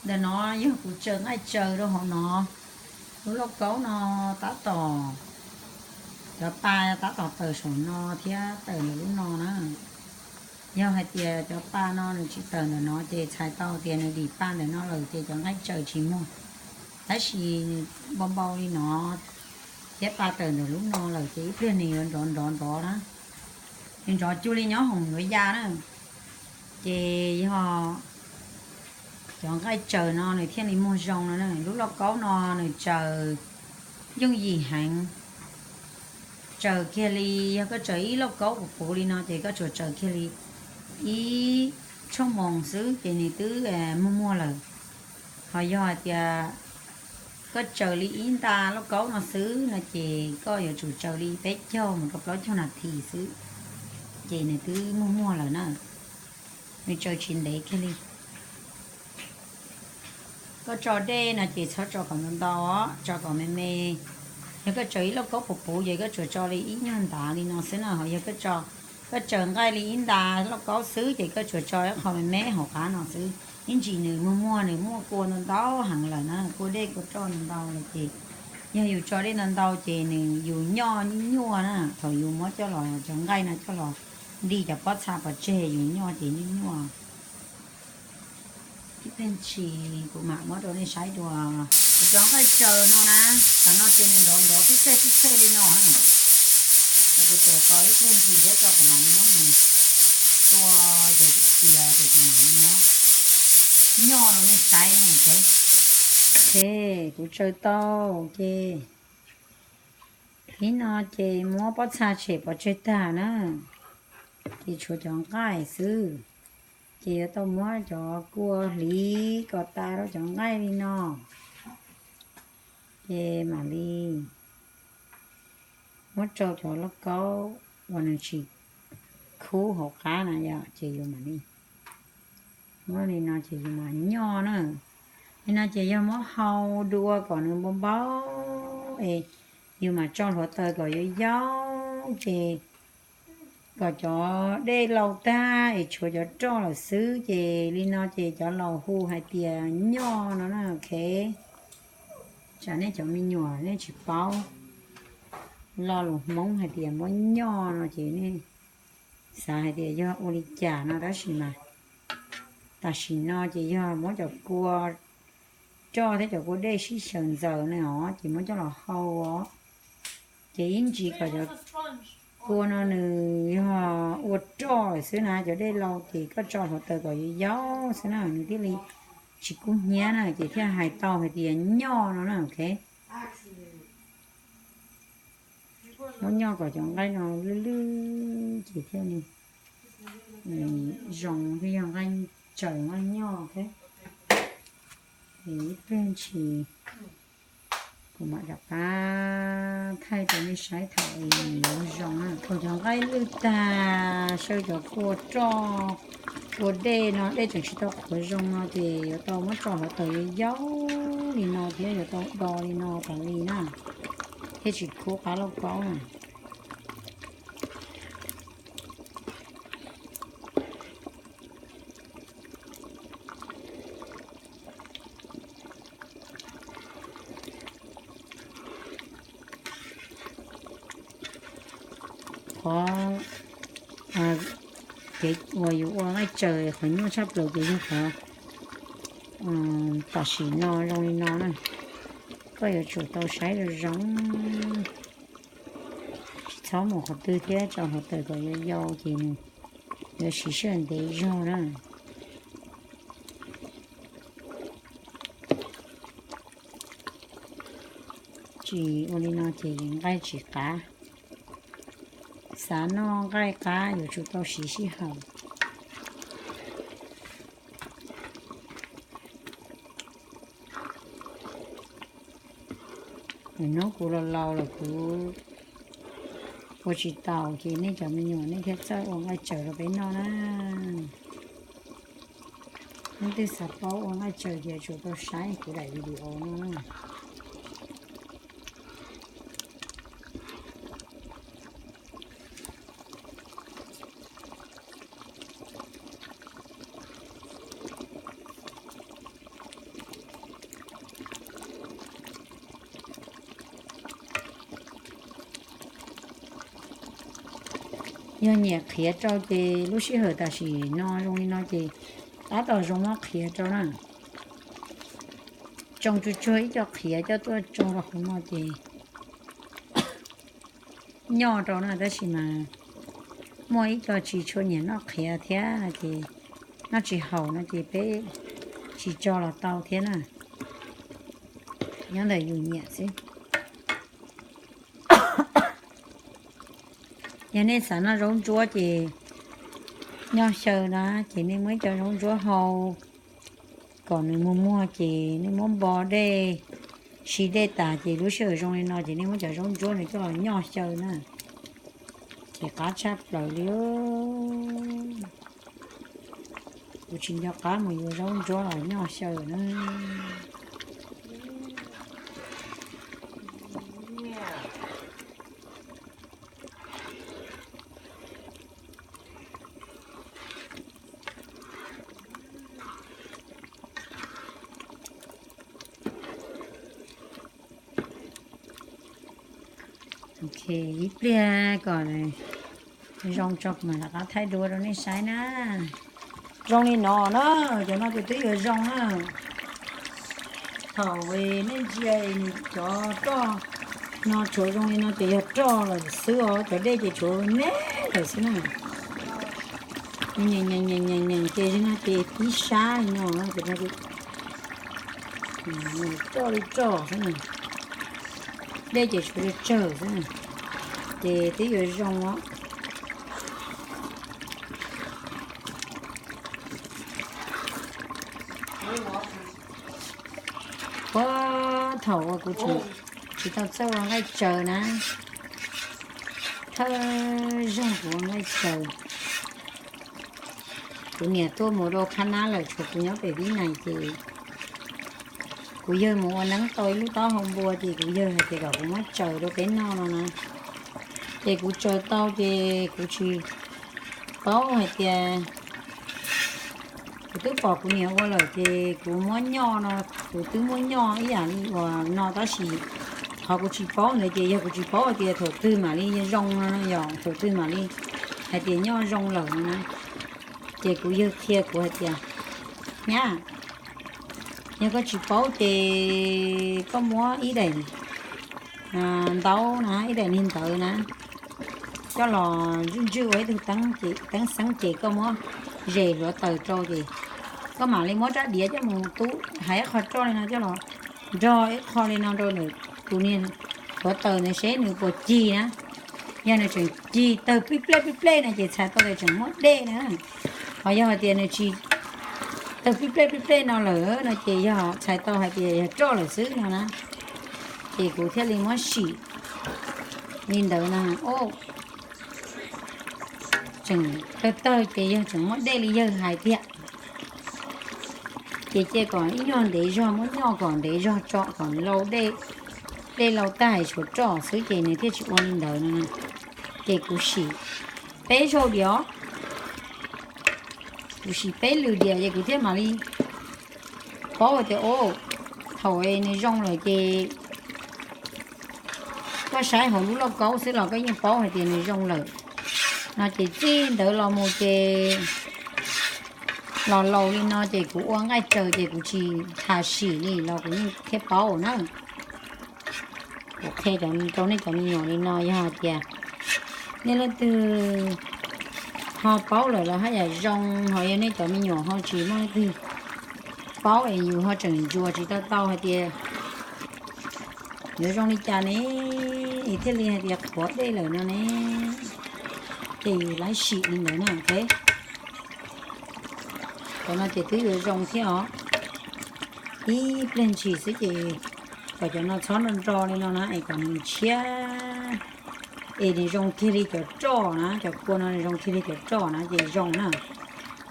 Ntawm no yog kuv tsaws nqaij tsaws rau hauv no. Lub lauj kaub no tab tom, cov pa tab tom tawm saum no thiab tawm ntawm lub no na. Yog hais tias cov pa no nws tsis tawm ntawm no ces txhais tau tias nws dim pa ntawm no lawm ces cov nqaij tsaws tsis muag. Tab sis npau npau li no thiab pa tawm ntawm lub no lawm ces ib pliag nws yuav nrov nrov nrov na. Nws nrov cuag li nyob hoom yuav ya na. Ces yog cov nqaij tsaws no nws thiaj li muag zoo no na. Lub lauj kaub no nws tsaws yooj yim heev. Tsaws kiag li, yog koj tsaws ib lauj kaub puv puv li no ces koj tsuas tsaws kiag li ib tshuaj moos xwb ces nws twb muag muag lawm. Ho yog hais tias koj tsaws li ib nta lauj kaub no xwb no ces koj yuav tsum tsaws li peb caug mus rau plaub caug nas this xwb ces nws twb muag muag lawm na. Nws tsaws tsis ntev kiag li. Koj tso dej no ces txhob tso kom ntau ntau, tso kom me me. Yog koj tsaws ib lauj kaub puv puv ces koj tsuas tso li ib nyuag ntav li no xwb na. Ho yog koj tsaws nqaij li ib nta lauj kaub xwb ces koj tsuas tso ib qho me me hauv qab no xwb. Ib ntsis nws muag muag, nws muaj kua ntau ntau heev lawm na, kua dej kua roj ntau ntau lawm ces yog yus tso dej ntau ntau ces nws yus nyoj nyuaj nyuaj na. Thaum yus muab coj los cov nqaij no coj los nti cov pob txha pov tseg yus nyoj ces nyuaj nyuaj. Ib pliag ntsis kuv mam muab rau nej saib dua. Kuv cov nqaij tsaws no na, tam no ces nws nrov nrov tib txhej tib txhej li no. Kuv tsaws tos ib pliag ntsis thiab tso kuv mam li muab nws tua ces cia ces kuv mam li muab nyoj rau nej saib ne. Ok, kuv tsaws tau ces ib no ces muab pob txha tshem pov tseg tag na, ces tshuav cov nqaij xwb. Ces yuav tau muab cov kua hliv kom tas rau cov nqaij li no, ces mam li muab rau cov lauj kaub uas nws tsis khub hauv qab na yom, ces yus mam li muab li no ces yus mam nyoj na. Li no ces yog muab hau dua kom nws npau npau es yus mam tso hluav taws kom yau yau ces kom cov dej lau tag es tshuav cov roj lawm xwb ces li no ces cov laus hu hais tias nyoj no na. Ok, tsam nej cov me nyuam nej tsis paub lo lus Hmoob hais tias muab nyoj no ces nej xav hais tias yog ua li cas no tab sis mas tam sim no ces yog muab cov kua roj thiab cov kua dej sib xyaw ntxaws ne os ces muab coj los hau os. Ces ib ntsis kom cov kua no nws yog ua roj lawm xwb na, cov dej lau ces koj tso hluav taws kom yau yau xwb na nws thiaj li tsis kub hnyiab na ces thiaj hais tau hais tias nyoj no na. Ok, muab nyoj kom cov nqaij no lwj lwj ces thiaj li zoo thiaj yog nqaij tsaws nqaij nyoj. Ok, ib pliag ntsis kuv mam rov qab thaij rau nej saib thaum es nws zoo na. Thaum cov nqaij lwj tag, saw cov kua roj kua dej no dej tseem tsis tau qhuav zoo no ces yuav tau muab tso hluav taws yau yau li no thiab yuav tau do li no tas li na, thiaj tsis khub qab lauj kaub na. Qhov kev uas yus ua nqaij tsaws qhov nyuaj tshaj plaws ces yog qhov tam sim no zoo li no na. Koj yuav tsum tau saib zoo zoo, tsis txhob mus qhov twg thiab tso hluav taws kom yau yau ces nws yuav siv sij hawm ntev zog na. Tsis ua li no ces nqaij tsis qab. Xav noj nqaij qab yuav tsum tau siv sij hawm. Hnub kuv laus laus lawm kuv ua tsis taus ces nej cov me nyuam nej thiaj txawj ua nqaij tsaws rau peb noj na. Leej twg xav paub ua nqaij tsaws ces tsum tau saib kuv daim video no na. Yog nyiam qhiav rau ces lub sij hawm tam sim no zoo li no ces tab tom zoo muab qhiav rau na. Tsoo tsuag tsuag ib co qhiav coj tuaj tsoo rau hauv no ces nyoj rau na, tab sis mas muaj ib co tsis tshua nyiam noj qhiav thiab no ces noj tsis haum no ces peb tsis tso los tau thiab na. Nyob ntawm yus nyiam xwb. Yog nej xav noj zaub ntsuab ces nyoj xyaw na, ces nej muab ib co zaub ntsuab hau kom nws muag muag ces nej muab npo dej, siv dej tas ces lub sij hawm zoo li no ces nej muab cov zaub ntsuab no coj los nyoj xyaw na, ces qab tshaj plaws li. Kuv tsis nco qab mus yuav zaub ntsuab los nyoj xyaw na. Ok, ib pliag kom zoo tso kuv mam rov qab thaij duab rau nej saib na. Zoo li no na, cov no ces twb yuav zoo na. Thaum nej ntsia cov roj no tshuav zoo li no ces yog roj lawm xwb os, cov dej ces tshuav me lawm xwb na. Nyeem nyeem nyeem nyeem ces no ces tib sab li no, roj li roj xwb na, dej ces tshuav tsawg xwb na, ces twb yuav zoo os. Puag thaum uas kuv tsis tau txawj ua nqaij tsaws na, thawj zaug kuv ua nqaij tsaws, kuv niam tuaj mus rau Khab Nab lawm tshuav kuv nyob pem Vib Nais ces kuv yawg mus ua neeb tau ib lub taub hau npua ces kuv yawg hais tias kom kuv muab tsaws rau peb noj no na. Ces kuv tsaws tau ces kuv tsis paub hais tias, kuv twb pom kuv niam ua lawm ces kuv muab nyoj no, kuv twb muab nyoj ib yam li uas no tab sis qhov kuv tsis paub ntawd ces yog kuv tsis paub hais tias thaum twg mam li zoo no, yog thaum twg mam li hais tias nyoj zoo lawm no na. Ces kuv yawg qhia kuv hais tias, nyab, yog koj tsis paub ces koj muab ib daim ntaub na, ib daim niag ntawv na, coj los ntswj ntswj ua ib tug teeb xeeb ces koj muab zes hluav taws rau ces koj mam li muab rab diav coj mus tub hais ib qho roj li no coj los nrog ib qho li no rau ntawm tus niag hluav taws ntawd seb nws puas cig na. Yog nws tseem cig tawg plij plej plij plej no ces txhais tau tias tseem muaj dej na. Ho yog hais tias nws tsis tawg plij plej plij plej no lawm no ces yog txhais tau hais tias yog roj lawm xwb no na. Ces kuv thiaj li muab sim li ntawd na. Tseem tawg tawg ces yog tseem muaj dej li yawg hais tiag. Ces cia kom ib nyuag ntev zog, muab nyoj kom ntev zog tso kom lau dej, dej lau tag tshuav roj xwb ces nws thiaj tsis ua li ntawd no na. Ces kuv sim peb zaug diam, kuv sim peb lwm diam ces kuv thiaj mam li paub tias, o, thaum nws zoo lawm ces koj saib hauv lub lauj kaub xwb los koj yeej paub hais tias nws zoo lawm no. Ces txij ntawd los mus ces los laus li no ces kuv ua nqaij tsaws ces kuv tsis tham sim li los kuv yeej thiaj paub na. Kuv qhia rau nej cov me nyuam li no, yog hais tias nej leej twg ho paub lawm los haj yam zoo, ho yog nej cov me nyuam ho tsis muaj leej twg paub es yus ho tseem ntsuas tsis tau tau hais tias yuav zoo li cas ne, es thiaj li hais tias qhuav dej lawm no ne, ces yus laib sim li ntawd na. Cov no ces twb yuav zoo thiab os. Ib pliag ntshis xwb ces kom cov no txhob nro nro li no na es kom nws tshiab, es nws zoo kiag li cov roj na, cov kua no nws zoo kiag li cov roj na ces zoo na.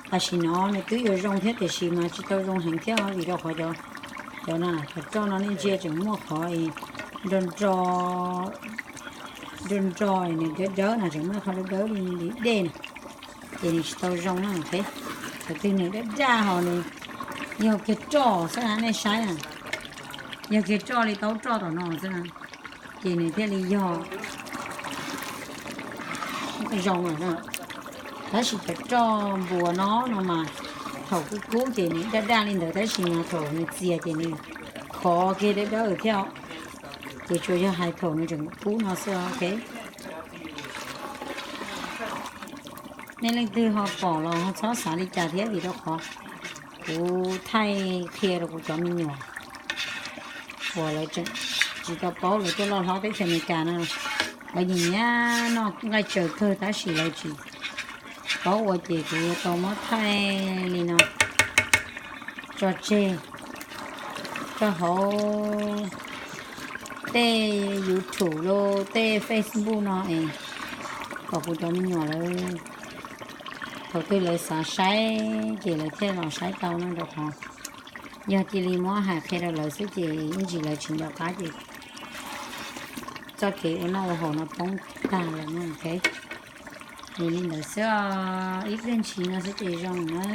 Tam sim no nws twb yuav zoo thiab tiam sis mas tsis tau zoo heev thiab vim rau qhov cov, cov no cov roj no nej ntsia tseem muaj qhov nro nro, nws dawb dawb na, tseem muaj qhov dawb dawb li dej na, ces nws tsis tau zoo na. Thaum twg nws daj daj ho nws yog kiag roj xwb na, nej saib na, yog kiag roj li taub roj tom no xwb na, ces nws thiaj li yog Zoo lawm na. Tab sis cov roj npua no no mas thaum kub kub ces nws daj daj li ntawd, tab sis mas thaum nws txias ces nws khov kiag dawb dawb thiab. Ces tsuas yog hais thaum nws tseem kub no xwb, ok. Nej leej twg ho pom los ho txhob xav li cas thiab, vim rau qhov kuv thaij qhia rau kuv cov me nyuam uas lawv tseem tsis tau paub, lawv tuaj loj hlob teb chaws Amelikas no, lawv nyiam nyiam noj nqaij tsaws kawg tab sis lawv tsis paub ua ces kuv yuav tau muab thaij li no tso tseg rau hauv tej YouTube los tej Facebook no es kom kuv cov me nyuam lawv thaum twg lawv xav saib ces lawv thiaj los saib tau no, rau qhov yog cia li muab hais qhia rau lawv xwb ces ib ntsis lawv tsis nco qab ces txoj kev ua noj ua haus no poob tag lawm no, ok. Ces li ntawd xwb, ib pliag ntshis no xwb ces zoo na.